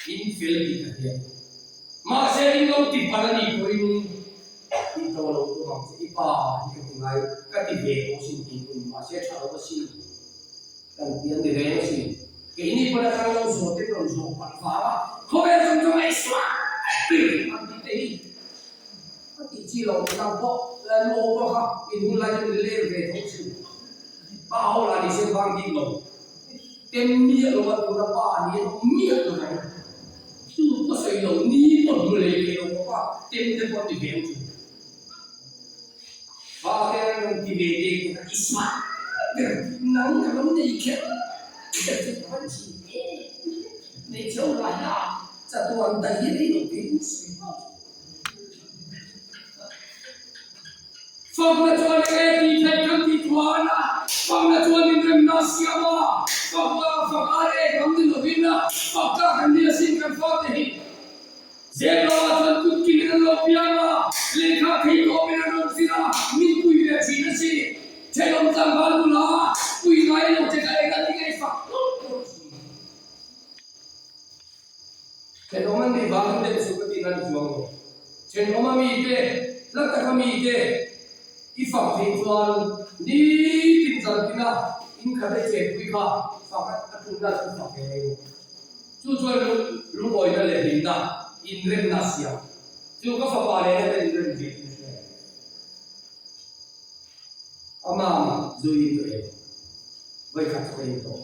In fel tih ka hria. Mahse in lo ti palh a nih pawhin tih tawh lo tum ang che. I pa hi ka ti ngai, ka ti ve tawh sin tih pawhin mahse tha lo asin. Kan ti a ni reng asin. Keini pawn a thang lo zawh te rawn zawh palh vang a, khawvel chung chu ngaihsual ber ang tih te hi ka tih chi lo nang pawh nu ho pawh kha in hun lai chu ler ve tho thin. Pa ho lah ni se vang dik lo. Tem miah lo a tuna pa ni an awm miah lo mai. Tu pawh sawi lo ni pawh hmu lei thei lo bawk a, tem te pawh an ti ve ang chu. Pa te an rawn ti ve te kha i smart ber nang ka lo nei kher kher che ka van chhin em nei cheu lai a chatuan daih hi rei lo te in sawi nghal chu. Fakna chuan enge tih theih kan tih thuan a, fakna chuan inremna a siam a, fakna fak a rek lam ni lovin fakna kan ni asin kan fate hi. Zep lamah chuan kut kinin an lo piang a, lehkha thei tawpin an rawn zir a, min pui ve thin a si. Thenawm tlangval nula pui ngai lo che ka eng a ti ngei fak tawp tawp thin. Thenawm an nih vangin dem suh ka tihna ni chuang lo. Thenawm a mite, hla taka mite i fak theih chuan nitin zantina inkhat e chenpui kha fak a tumna chu fak ve mai bawk. Chu chuan lungawina leh hlimna, inremna a siam. Chu ka fapa nena ka inrem ve tih a hre. Amam zu in tawh em? Vawikhat chu ka in tawh.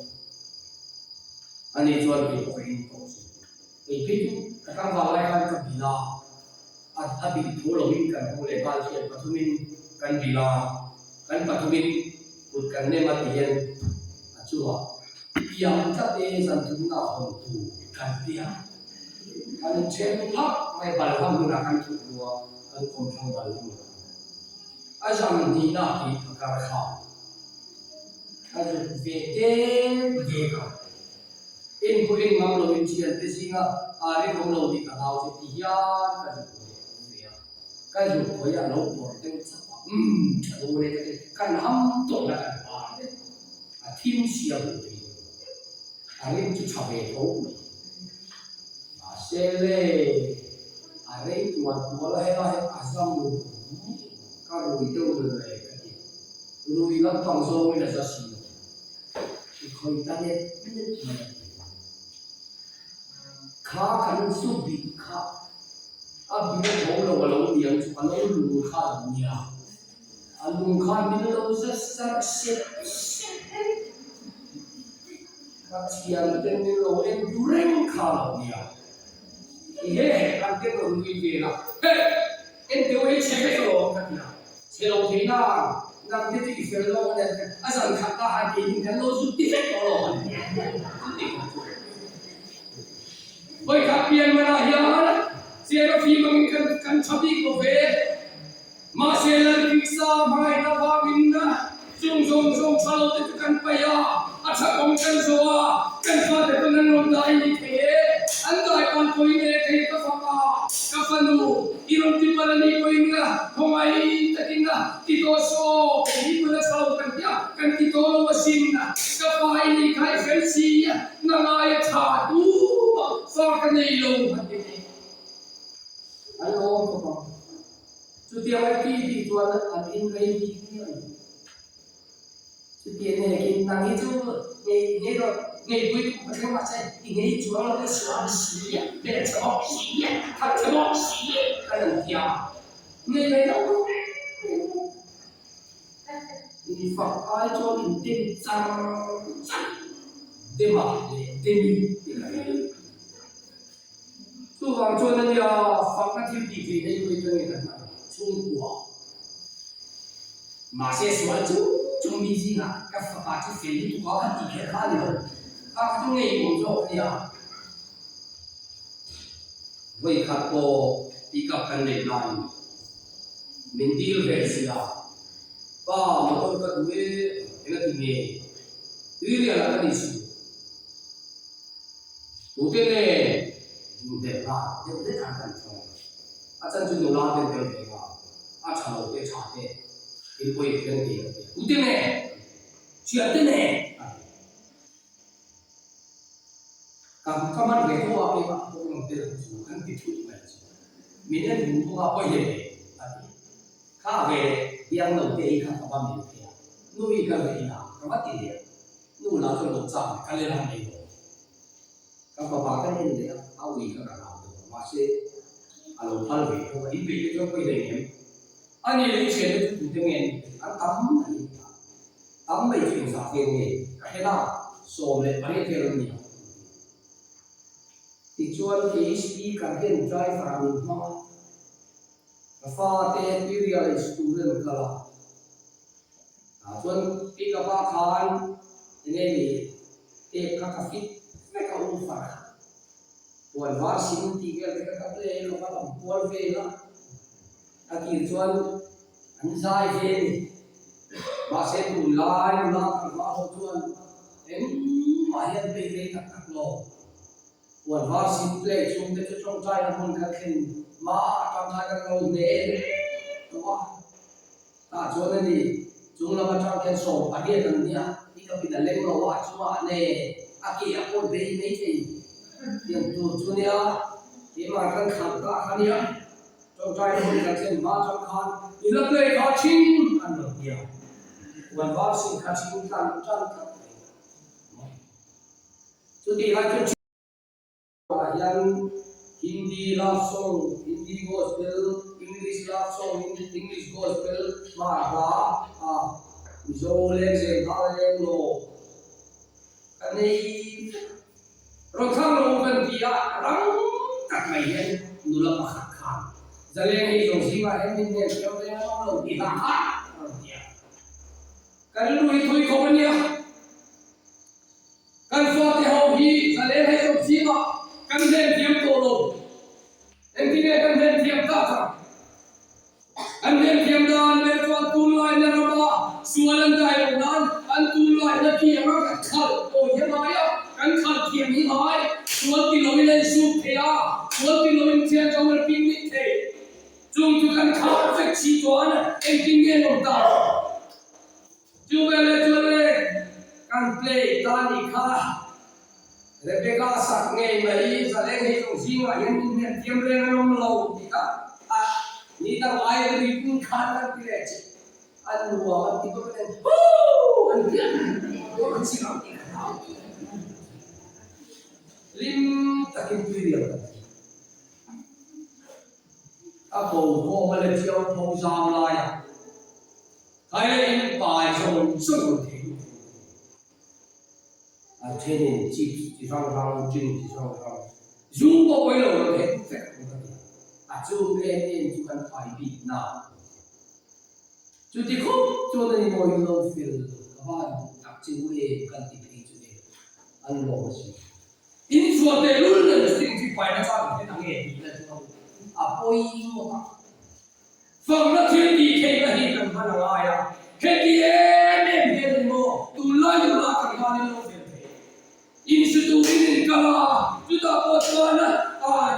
Ani chuan kei pawh ka in tawh chu. Kei phei chu ka tlangval lai khan ka bil a, a bil thu loin kan hawng leh nghal hian pathumin kan bil a, kan pathumin kut kan nem a ti hian a chungah Piang tlat e zan thumna hawn tu kan tia. Kan then phak mai balhla hmunah kan thut hnu a, kan kawmthlang balhla hmunah. A zan hnihna hi a kar kha a zut ve tet ve kha. En pawh en ngam loin thiante zinga a rinawm lo tih ka hlau che ti hian ka zut ve ve a. Ka zut khawih a lo pawr deuh chak a, umm tha dawn e ka ti, kan ham tawhna kan par vek. A thim sia hmuh thei lo. A rim chu tha ve tho mai. Mahse le, a rei tual tual a hela he a zam ru ka rui deuh lo le ka ti. Rui lampang zawngin a za si lo. I khawi ta net net mai a ti. Kha kan zu bih kha a bih a tho lo a lo niang chu a lo lung kha a lo nia. A lung khan min lo za sar sep sep reng. Ka thianten min lo en du reng kha lo nia. I he he an te rawn nui vel a, Hey! En teu hei chhe vek alawm ka ti a. Chhe lo thei na, nang te chu i fel lawk a nia a zan khat ta han kei hin kan lo zut ti vek tawh alawm an ti a. An ti kha chu. Vawikhat pian manah hian Sierra fim angin kan kan tha bik lo ve. Mahse Lalkiksa hmangaihna vangin chung zawng zawng tha lo te chu kan paih a, a tha kawng kan zawh a, kan fate pawn an rawn dai ni thei e, an dai pan pawhin e thei ka fapa, ka fanu, i rawn ti palh a nih pawhin nga khawngaih takin a ti tawh saw, kei hi pawn a tha lo kan ti a, kan ti tawh lo asin, ka pa i nih kha i fel si, na ngai a tha tumah fa ka nei lo han ti thei. An awm khawp ang. Chutiang ai ti tih chuan an in rei bik miah lo. Chutiang nge kin nang hi chu ngei ngei rawh, ngei pui tum ka thleng mahse i ngei chuang lo i sual si, hmel chhe bawk si, that chhe bawk si ka lo ti a. Ngei mai lo ru reng reng bawk. Infak ai chuan in dem char char, dema leh demi ti ka rel. Chuvang chuan a nia, fakna thil tih theih na i ka nge ka hman chhungkua. Mahse sual chu chu mi zingah ka fapa chu fel lutuk a ka tih kher kha a ni lo. Kha kha chu ngeiawm zawk a nia. Vawikhat pawh pick up kan neih laiin min dil ve sia, Pa motor ka duh e, engati nge? Tuirialah ka nih suh. Tute nge inhmeh nghal deuh hlek an kan thawng a, a chan chu nula ten tel ve nghal, a tha lo te tha te thil pawi a thleng thei ka ti a, tute nge? Thian te nge? A ti. Ka ka man ve tho a, keimah pawh. Min en hmu bawk a, pawi hle hle, a ti. Kha ve biang lo te hi kha ka va mil thei a, nu hi ka ve ina ka va ti leh a, nu lah chuan lo chak leh ka lel ang mai dawn. Ka fapa ka en leh a, a ui kha ka hlau deuh a, mahse a lo phal ve tho a, in peih te chuan pawi hle em? A ni leh i thiante chu tute nge an ni? An tam mai a ni a, tam mai chu engzah vel nge ka hre la, 18 vel an ni ang. Tichuan kei speaker hian driver ah min hmang a, ka fate tuirial in school an kal a, tah chuan pick up ah khan enge ni tape kha ka fit vek a woofer kha, puan var sin tih vel te kha ka play a ka va lam kual vel a, a tir chuan an zai ve a ni, mahse tunlai nula kan hma ho chuan engmah hian peih rei tak tak lo. Puan var sin play chhungte chu tawngtaina hmun kan thlen hma atang khan kan lo hne reng tawh a. Tah chuan a ni, chung lam atang khian 18 an nia, i ka pin a leng lo a, a chungah a ne, a ke a pawt bei mai thei tiang tur chu nia, keimah kan khalh ta kha nia, tawngtaina hmun kan thlen hma atang khan i la play kha thin an rawn ti a, puan var sin kha thin tlan tan tlat mai. Chutih lai chu ah hian Hindi love song, Hindi gospel, English love song, English gospel, Hmar hla, ah Mizo lengzem hla leng law ka nei vek. Rawthang lo kan ti a, rang tak mai hian nula pakhat khan Zaleng hei zawng zingah hian min nen hriau reng a awm lo tih hla kha a rawn ti a. Ka rilru hi thui khawp a nia. Kan fate ho hi zalen hei zawk zingah kan hlen thiam tawh lo. Engtinge kan hlen thiam tak ang? Kan hlen thiam dan ber chuan tunlaina rama sual an dai loh nan an tunlaina ki anga kan khalh awi hi a ngai a, kan khalh thiam hi ngai. Sual ti loin a insuk thei a, sual ti loin thian zo a picnic thei. Chung chu kan khalh vek si chuan engtin nge an awm tak? Chu veleh chuan le kan play ta nih kha Rebecca sak ngei mai zaleng hei zawng zingah hian min hnem thiam reng an awm lo tih kha a ni dang aia ri pun khan kan ti leh che an nuam an ti bawk nen huu an ti a an chim ang tih ka hlau hlim takin tui riau kan ti. A ko khawm a le chiau tho zau laia Thailand in pai zawng zawng rawn thei lut tur a ni. A thenin chips chi hrang hrang, drink chi hrang hrang, zu pawh pawi lo rawn thei lut vek ang ka ti a. A chu em em chu kan pai bik na. Chuti khawp chuan a ni maw in lo fel ka van duh tak che u em kan ti phei chu e an lawm a si. In chhuah teh lul nen mihring chu paina chang ang hian a nge tih na chu a pawi ngawt a. Fakna thil tih theihna hi kan hman a ngai a, heti em em hian in maw tunlai nula kan hman in lo fel thei. Inhre turin in kal a, chutah pawh chuan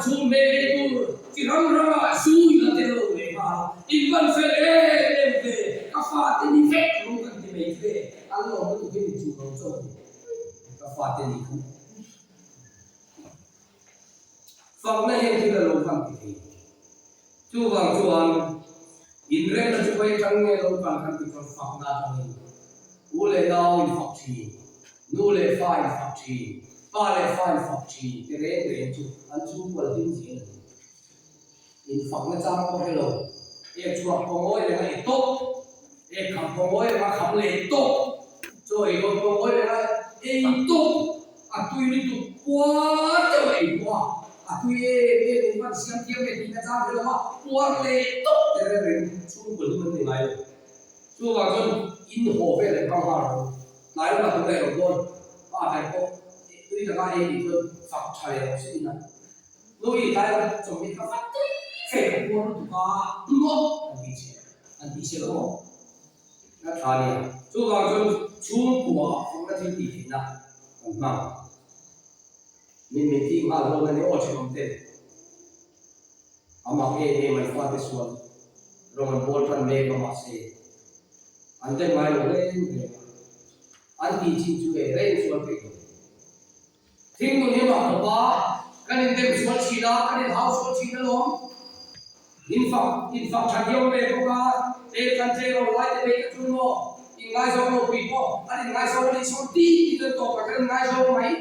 chhum hmeh leh tur chi hrang hrangah zu in a tel lo leh nghal a, in van fel em em ve, ka fate ni vek ru kan ti mai chu e, an lawm lutuk hi min chuh lo chauh a ni, ka fate ni khan. Fakna hian thil a lo van ti thei. Chuvang chuan inremna chu vawi atang nge lo kal kan ti chuan fakna atangin u leh nau infak thin, nu leh fa infak thin, pa leh fa infak thin te reng reng chu an chhungkual hlim zel a ni. Infakna chang pawh hre lo, ek chhuak pawh ngawi reng a ei tawp, ek kham pawh ngawi reng a kham leh tawp, chaw ei dawn pawh ngawi reng a ei tawp, a tui lutuk puar deuh a ei pawh a, a tui em em in hman siam thiam leh tihna chang hre lo a, puar leh tawp te reng reng chhungkaw hlim an ni ngai lo. Chuvang chuan in haw vel leh hmang nghal rawh u, tlai lamah tum leh rawh dawn, pa ber pawh tui taka ei nih chuan fak tha leh rawh se ina. Louis tlai lam chawm hi ka va tui ve ka puar lutuk a, maw an ti che, an ti che lo maw? Ka tha nia. Chuvang chuan chhungkua fakna thil tih theihna kan hmang. Min min tih nghal hlawm a ni aw thenawm te. A mak em em an fate sual rawng an bawl tan mek a mahse an dem ngai lo reng reng a. An tih chin chu e reng sual peih lo. Thing nun hi mah khawp a, kan indem sual thin a, kan inhau sual thin alawm. Infak infak tha hiau ve bawk a, tel kan tleng lo lai te phei ka chu maw inngaizawng lo pui pawh an inngaizawng a nih sawn ti ti chuan tawpah khan inngaizawng mai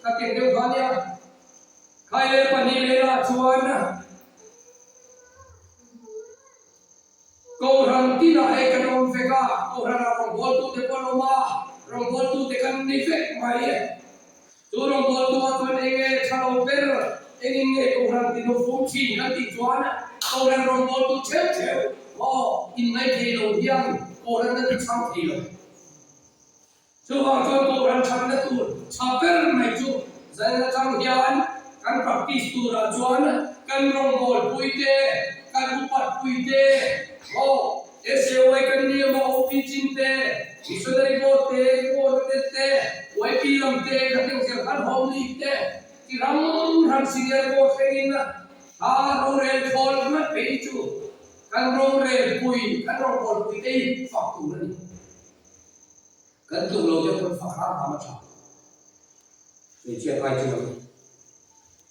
ka keng deuh kha nia. Khai leh pahnih lehlah chuan Kohhran tinah hei kan awm vek a, Kohhranah rawngbawltute pawh an awm a, rawngbawltute kan ni vek mai. Chu rawngbawltuah chuan eng nge tha lo ber, engin nge Kohhran ti hnufum thin kan tih chuan Kohhran rawngbawltu theuh theuh maw inngaih thei lo hian Kohhran a ti chhang thei lo. Chuvang chuan Kohhran thatna tur tha ber mai chu zan atang hian kan practice turah chuan kan rawngbawlpui te, kan upatpui te, maw SAY kan ni emaw OP chin te, Missionary Board te, Board te te, YP lam te, khatiang zel khan Home League te, ti ram ran Senior Board thlengin a rorel khawl hmat phei chu kan rorelpui, kan rawngbawlpui te hi fak tur a ni. Kan tluk lo deuh pawn fak hram hram a tha. Hmeichhia kai chuan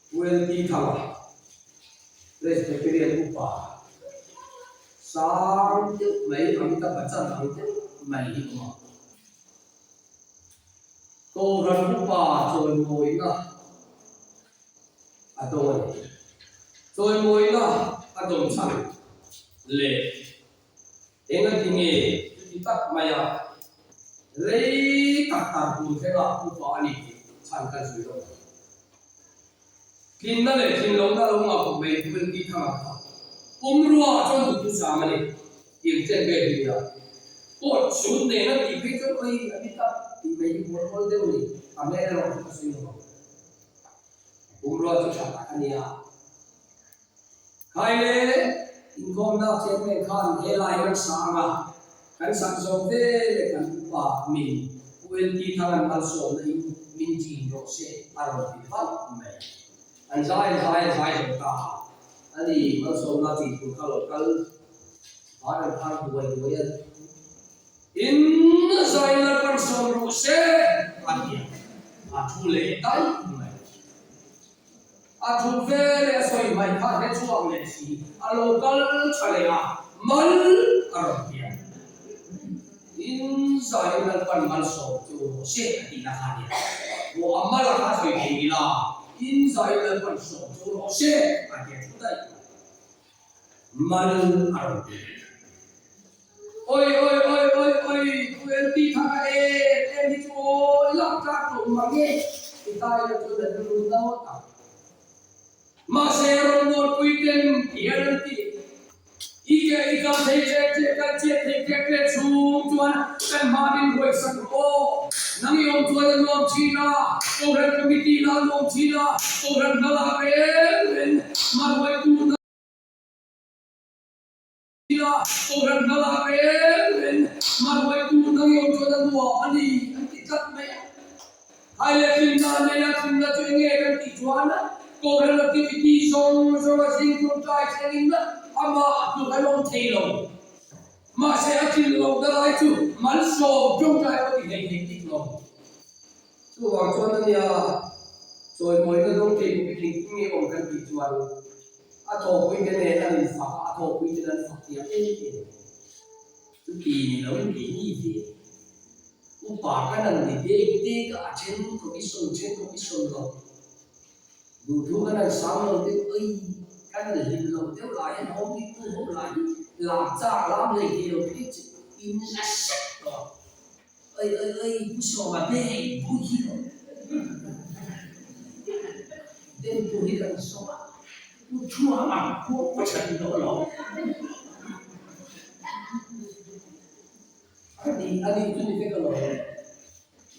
Pu LT Thanga, Presbyterian upa sang deuh mai Amitabh Bachchan ang deuh mai hi awm a. Kohhran upa chawimawina a dawng a ni. Chawimawina a dawm chhan leh Engati nge chuti tak maia rei tak tar tur thlenga upa a ni tih chhan kan sawi lo ang. Tlinna leh tlin lohna lo ngah khawp mai chu kan tih thang ang kha. Pumrua chuan duhtu sam a ni tih chen vel hi nia. Coat suit nen a tih phei chuan oi a ni tak tih mai hi bual awl deuh a ni. A hmel erawh chu ka sawi lo ang. Pumrua chu tha tak a nia. Khai le, inkhawmna chairman khan helai kan sa ang a, kan sak zawk ve leh kan upa min Pu LT Thangan malsawmna in min chin rawh se a rawn ti hlauh mai. An zai an zai an zai zo ta a, ani malsawmna chin tur kha lo kal van an phar duai duai a, in zai Lalpan sawm rawh se a ti a, a thu leh daih mai. A thut ve leh a sawi hmaih kha hre chhuak leh si, a lo kal tha leh a, mal a rawn pian. Tin, Zaiin Lalpan malsawm chu rawh se a tihna kha a nia. Maw a mal a kha sawi thei ila, tin Zaiin Lalpan sawm chu rawh se a ti a thu daih mai. Mal a rawn pian. Oi oi oi oi oi pu LT thanga em em hi chu aw lak tlak lo mang e ti ta ila chuan an rilru no tak. Mahse rawngbawlpui ten ti hian an ti. I ke i kal thei tlek tlek kan chet thei tlek tlek chhung chuan kan hma min huaisak rawh aw. Nang i awm chuan a nuam thin a, Kohhran Committee lah a nuam thin a, Kohhran hna lah reng reng hmanruaitu hna. Ila Kohhran hna lah reng reng hmanruaitu nang i awm chuan a nuam a ni an ti tlat mai a. Hai leh tlinna a nei a, tlinna chu enge kan tih chuan Kohhran activity zawng zawng a zing tawngtai thlengin amah a tluk an awm thei lo. Mahse a tlin lohna lai chu malsawm tawngtai pawh ti hlei thei bik lo. Chuvang chuan a nia, chawimawina dawng thei bawkin engtin nge awm kan tih chuan a thawhpuite nen an infak a, a thawhpuiten an fak thiam em em. Chuti ni loin keini ve upa kan han ni dek dek a, a then commission then commission lo, duhthu kan han sang lo deuh oi, kan han hlim lo deuh lai hian home diktu ho lai hi lam chak lam hlei thei lo phei chu in la hrep tawh. Oi oi oi Pu Sawma te hei bu hi lo den tur hi kan sawm a, Pu Thuama pawh ka that lo alawm. Ani ani chu ni vek alawm.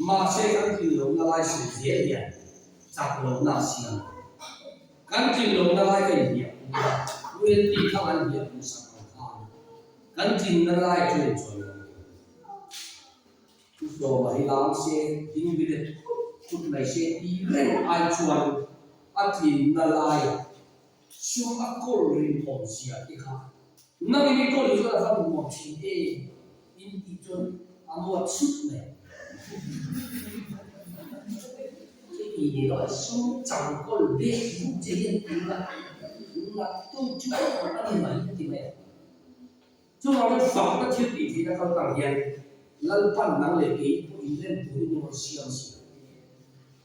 Mahse kan tlin lohna lai sawi zel hian chak lohna a siam. Kan tlin lohna lai ka inhniah pui a, UNT kha an hniah pui sak ang khan kan tlinna lai chu inchawi lo. Chu hlawma hi lam se, ding bilet thut thut mai se ti reng ai chuan a tlinna lai sum a kawl rinawm zia te kha nangin i kawl hi chuan a va nuam thin em in tih chuan a muat sut mai. Chutih ni lo a sum chang kawl bek buk che hian tih la. Naktuk chu a ni mai a ti mai a. Chuvangin fakna thil tih theihna kal tang hian Lalpan nang leh kei pawh inrem turin min rawn siam si a.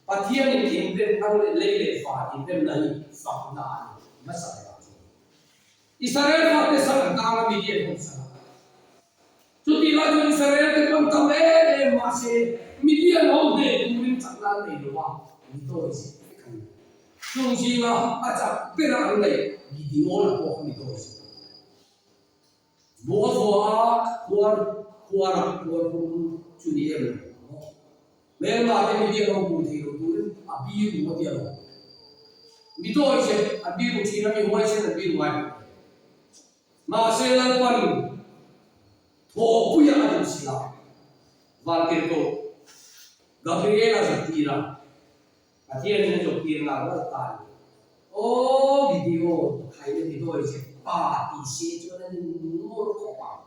Pathianin inrem nang leh lei leh van inremna hi fakna a ni hmasa berah chuan. Israel fate sal an tang a, Midian ho sal a. Chutih lai chuan Israel te pawn tam em em mahse Midian ho hneh turin chakna an nei lo a, mi tawi zet vek an ni. Chung zinga a chak bera an neih Gideon-a pawh kha mi tawi zet a ni. Buh a vua a, khuar khuarah khuar hum chu ni em lo maw? Hmelma te Midian ho hmuh theih loh turin a biru a tia lo. Mi tawi zet an biru thin a, mi huaisen an biru ngai lo. Mahse Lalpan thawhpuia a duh si a, Vantirhkoh Gabriela zuk tir a, Pathianin a zuk tir ngal ngal ta a ni. Aw Gideon, thaina ti dawi che pa ti se chuan a ni ngur khawp ang.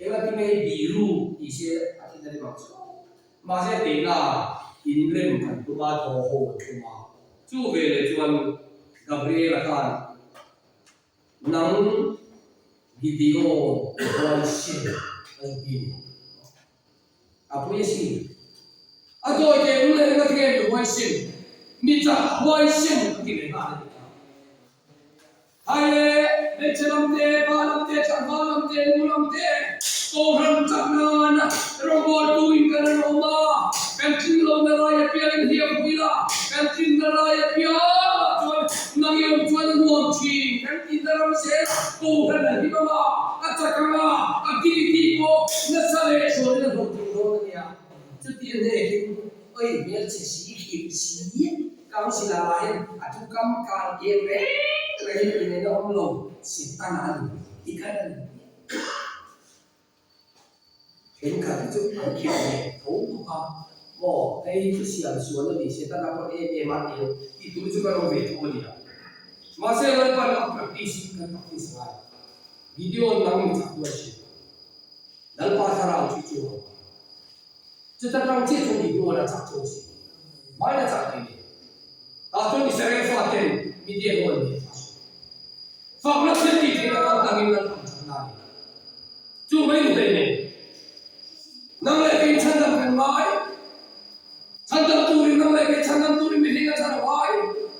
Engati nge hei biru ti se a thin a ni bang chu. Mahse keina inrem kan tum a, thaw ho kan tum a. Chu veleh chuan Gabriela khan Nang Gideon huaisen a zu ti ni. A pui a si. A dawi teh lul leh enga tinge mi huaisen, mi chak huaisen a ti leh nghal a ni kha. Hai le, hmeichhe lam te, pa lam te, tlangval lam te, nu lam te, Kohhran chak nana rawngbawltu in kan an awm a, kan tling lohna lai apiangin hliam pui la, kan tlinna lai apiangah chuan nang i awm chuan a nuam thin, kan tlinna ram zel Kohhran a hlim anga, a chak anga, activity pawh nasa leh zualin a hlawhtling dawn a nia. Chuti a hnekin oi hmelchhe si khirh si councillor ah hian a thu kam kal tir reng rengin inneihna awm lo, Setana a ni tikhan a ni. Thenkhat hi chu an khiah leh tho bawk a, maw hei chu siam sual a ni Setana pawh em em a tih tih tur chu kan awm ve tho a nia. Mahse Lalpan a practice in kan practice ngai. Gideon nang in chak duai thin. Lalpa thlarau chu chu a awm a. Chuta tang chiah chuan Gideon a chak chu a si. Hmain a chak thei ni. Tah chuan Israel faten Midian ho an hneh ta a. Fakna thil tih theihna kal tangin Lalpan chakna a nei. Chu mai ni hlei nen. Nang leh kei chhandam kan ngai. Chhandam turin nang leh kei chhandam turin mihring a chan a ngai.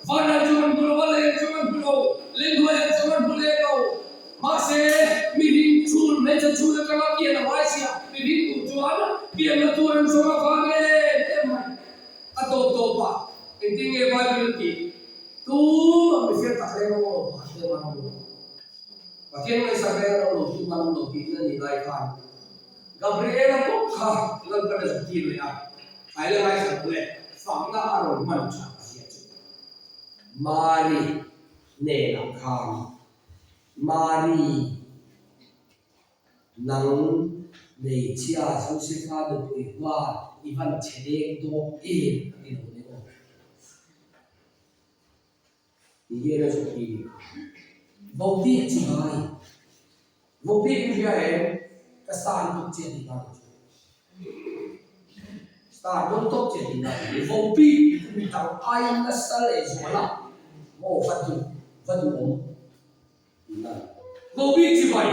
Vanlai chu kan hmu lo a, lei chu kan hmu lo, lei hnuaiah chu kan hmu leh lo. Mahse, mihring chhun, hmeichhe chhun atanga pian a ngai sia, mihring tur chuan pianna tur an zawng avang em em mai. A tawp tawp a, engtin nge Bible a tih? Tumah mihring tak reng awm lo phah hle man awm lo. Pathian ngaihsak reng an awm lo, tumah an awm lo tihna nih lai khan Gabriela bawk kha Lalpan a zuk tir leh a, Thaila ngaihsak leh fakna a rawn hman that zia chu Mari hnenah khan Mari nang hmeichhia Josefa nupui huan i van chhe deng dawk em a ti lo nih aw. Ti hian a zawh hi ni. Vohbik chi ngai. Vohbik in hria em? Ka star lutuk che tih na ni chu. Star dawn tawp che tih na ni. Vohbik chu mi dang aiin nasa leh zual a maw va duh va duhawm tih na ni. Vohbik chi bai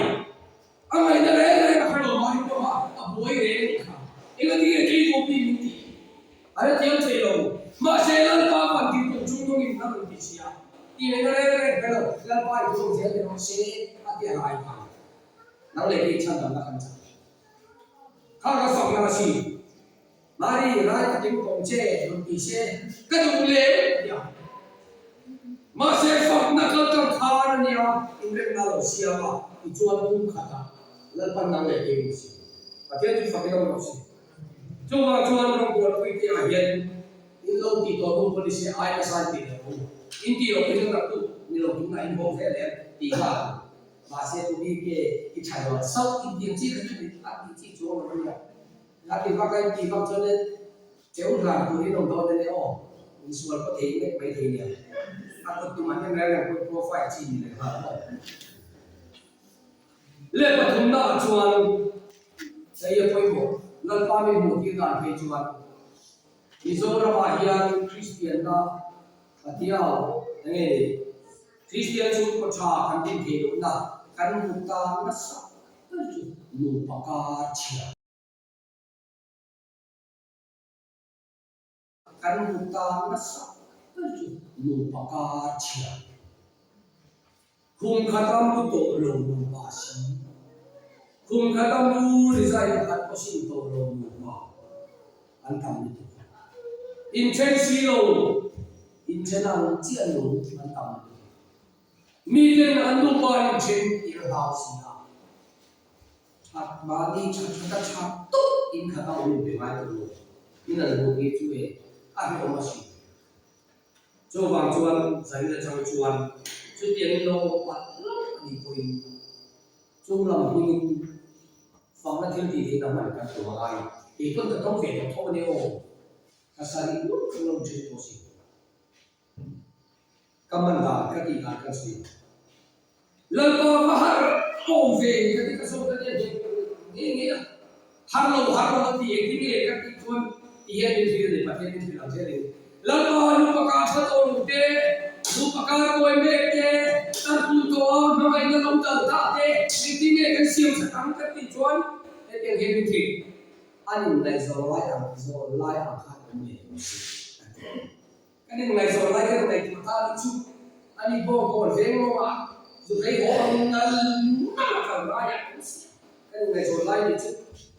a ngaihna reng reng a hre lo mai pawh a a buai reng a nih kha. Engati nge kei vohbik min tih? A la thiam thei lo. Mahse, Lalpa van tih tum chung dawngin a rawn ti si a. Tih ngaihna reng reng hre lo, Lalpa i thu zel ni rawh se, a ti a lai khan. Nang leh kei chhandamna kan chak thin. Kha ka fakna a si. Mari, rai takin kawng che rawn ti se, ka duh lem, a ti a. Mahse, fakna kaltlang khan a nia, inremna a lo siam a, tichuan kum khatah Lalpan nang leh kei min siam. Pathian chu fakin awm rawh se. Chuvang chuan rawngbawlpui te ah hian in lo tih tawh hnu pawh ni se ai nasa in tih leh awm. In tih loh phei chuan rak tu ni lo tunah in hawng zel em tih nghal ang. Mahse tu bik nge i tha zual sauh in tih ang chi kha chu ni a tih chi chuang lo a nia. A ti vak a in tih vak chuan in cheu hlan tur in awm dawn a nia aw. Insual pawh thei mek mai thei nia. A kut tumah hian reng reng pawh profile chi ni leh nghal maw. Leh pathumnaah chuan hei a pawimawh, Lalpa mi hmuh tir dan phei chuan Mizoramah hian Kristianna Pathiau eng nge ni? Kristian chhungkaw tha kan din theih lohna kan hmu ta nasa ber chu nupa kar chhia. Kan hmu ta nasa ber chu nupa kar chhia. Khum khata mu tawh lo nupa si. Khum khata mu rizai pakhat pawh sin tawh lo nupa an tam lutuk a. Inthen si lo, inthen ang chiah lo an tam lutuk a. Miten an nupa inthen tih a hlau si a. That mahni tha that a tha tawp in khat a awm inpe ngai tawh lo. In an hmuh tir chu e a hlawm a si. Chuvang chuan zanin atang chuan chutiang in lo awm palh hlauh a nih pawhin chung lam hmingin fakna thil tih theihna hman kan tum a ngai. Kei pawn ka tawng ve tawh tho a nia aw. Ka sarih ngawt kan lo then tawh si. Ka man dan ka tih dan kan sawi. Lalpa va har awm ve ka ti ka zawt a nia heng nge nge a har lo har lo a ti engtin nge ka tih chuan ti hian min hrilh a ni Pathian min hrilh ang zel in Lalpa nu pakar tha tawh lo te nu pakar buai mek te tarpun tawh a hmangaihna lo dal ta te engtin nge kan siam that ang ka tih chuan hetiang hian min hrilh an inngaihzawn lai ang zawn lai ang khan awm leh lo se a ti. Kan inngaihzawn lai kan ngaihtuah ta nih chu a ni bawk kawl veng lawngah zu hlei haw ang nal nal a kal laiah kan siam. Kan inngaihzawn lai nih chu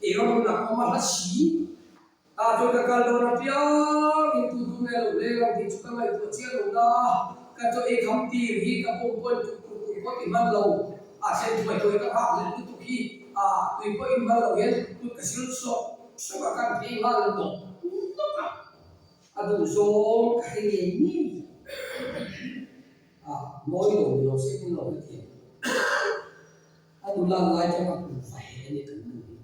kei ram hunah ka awm a hla si. Tah chuan ka kal dawn apiang in tu tu nge lo leng ang tih chu ka ngaihtuah chiah lo na a, ka chaw ei kham tir hi ka pawm pawn tuk tuk tuk pawh ti hman lo. A then thuai thuai ka nghak leh lutuk hi a tui pawh in hman lo hian kut ka sil sawk sawk a kan phei nghal nawk nawk a. A duh zawng ka hre ngei ngei a, mawi lo ni lo se min lo hrethiam. A nula lai chuan a kuhva he a ni kan nu hi.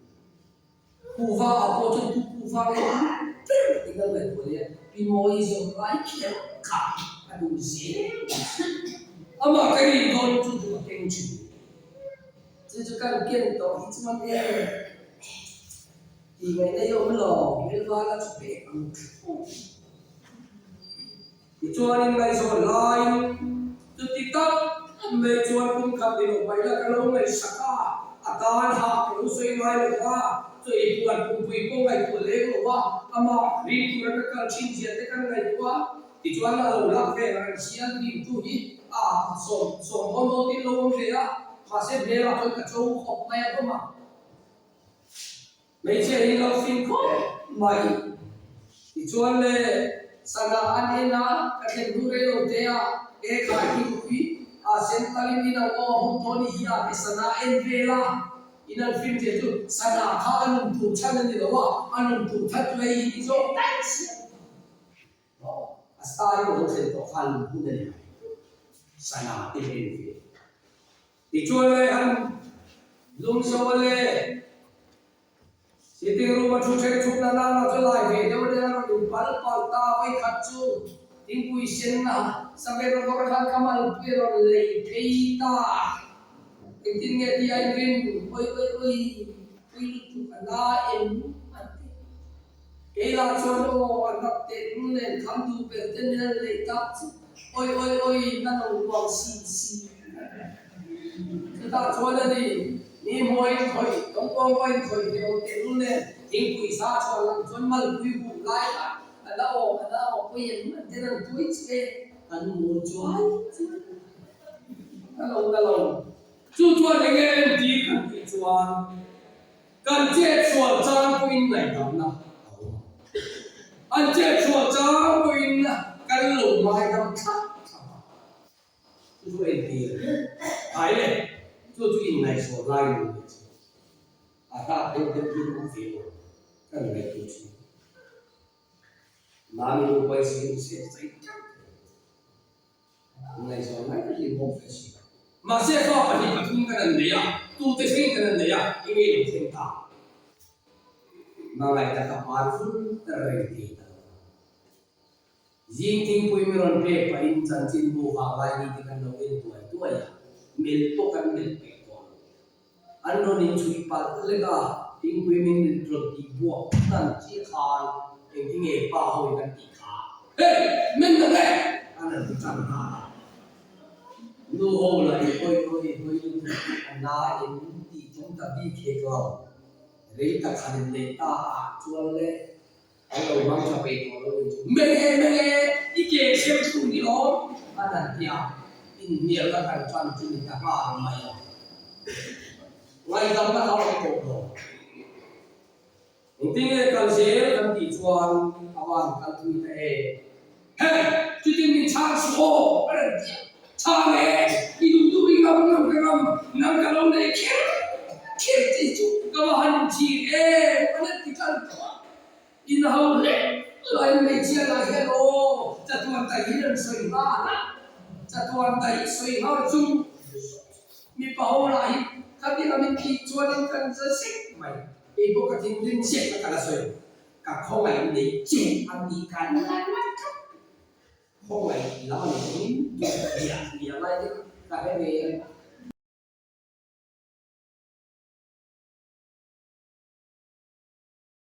Kuhva ah pawh chuan tu kuhva nge duh ber tih kan ngaihtuah leh a, Pi Mawii zawng lai kher kha a duh zel mai. Amah ka rin dawn chu chu ka keng thin. Chu chu kan ken tawh hi chuan e. Tih ngaihna i awm lo, Melvala chu pek ang thlawp. Tichuanin ngaihzawn laiin chuti tak mai chuan kum khat ni lo mai la ka lo ngaihsak a, a tan hah ka lo sawi ngai lo va, chaw ei puan pumpui pawh ngaihtuah leng lo va, amah rin tura ka kal thin zia te kan ngaihtuah a, tichuan a lo lak vel ang sial rimtu hi a sawm sawm dawn dawn tin lo awm ve a, mahse hmelah chuan ka cho khawp mai a awm a. Hmeichhia hi lo fing khawp mai. Tichuan le, sana an en a, ka thlen hnu rei lo te a, e khai hi nupui a sen talin in ang aw hun tawh ni hi a ti sana en vel a, in an film che chu sana kha a nun tur chhan a ni lo a, a nun tur that chu hei hi ti zawk daih sia. Aw, a style lo thlen tawh khan hun a ni mai. Sana te en ve. Tichuan le han lung zo a le, sitting room a thu then chhuk na nana chu lai ve deuh le a rawn in pal pal ta vawi khat chu thingpui sen a saver vawr khan ka malpui a rawn lei phei ta. Engtin nge tih a inrin oi oi oi pui lutuk a la em an ti. Kei lah chuan aw a hnap teh hnung nen kham duh ber te min an lei tak chu oi oi oi na lo ruang si si. Chutah chuan a ni, mi hmuain khawih, tawngpawng pawhin khawih ve awm teh hnung nen thingpui sa chhuah lang chuan malpui huh lai kha a la aw a la aw pawih em an ten an tuai che an mawl chuai chuai a lo na lo. Chu chuan enge entir kan tih chuan Kan chetsual chang pawhin ngaihdamna a awm ang. An chetsual chang pawhin kan lo ngaidam thlap thlap a. Chu chu entir a ni. Thai le, chu chu inngaihzawn laiin an ngaih chu. A hlak deuh deuh hi an awm ve lo kan ngaihtuah thin. Mami nu pawhin siam siam chai teuh thei. Ngaihzawn lai tak in bawk ve si. Mahse fa pahnih pathum kan an nei a, tute thleng kan an nei a, enge lo thleng ta? Hmangaih tak a par vur reng thei ta lo va. Zing thingpui mi rawn pek pahin chanchinbu vang lai ni te kan lo en tuai tuai a, melh pawh kan melh peih tawh lo. An rawn inchhuih palh lek a, thingpui min rawn tih buak hnan chiah khan engtinge pa ho in an tih kha? Hey! Men dang e! An rawn ti tan nghal a. Nu ho lah in hawi hawi hawi lutuk a na in tih tum ta bik hek lo. Rei tak han in neih ta ah chuan le an lo hmang tha peih tawh lo in chu meng e meng e i ke hrem chu ni awm an han ti a, inhnialna kan tan chu ni ta nghal mai a. Ngaihdamna kha awm tawh lo. Engtin nge kal zel kan tih chuan a van kal thui ta e. He! Chutin min chhang suh aw! A rawn ti a. Chhang e! I duh duh i ngam ngam ka ngam, nang ka lo nei kher kher che chu ka va han inchhir em! A rawn ti kal tawh a. In ho hle laiin hmeichhia lah hian aw chatuan daih hi rawn sawi nghal a, chatuan daih sawi nghal chung mipa ho lah hi khatiang a min tih chuanin kan za sek mai. Kei pawh ka thinrim chiah ka kal a sawi, ka khawngaih nei che a tih kha la la tlat. Khawngaih lam a ni tawhin duh liah liah lai te kha ka hre ve a.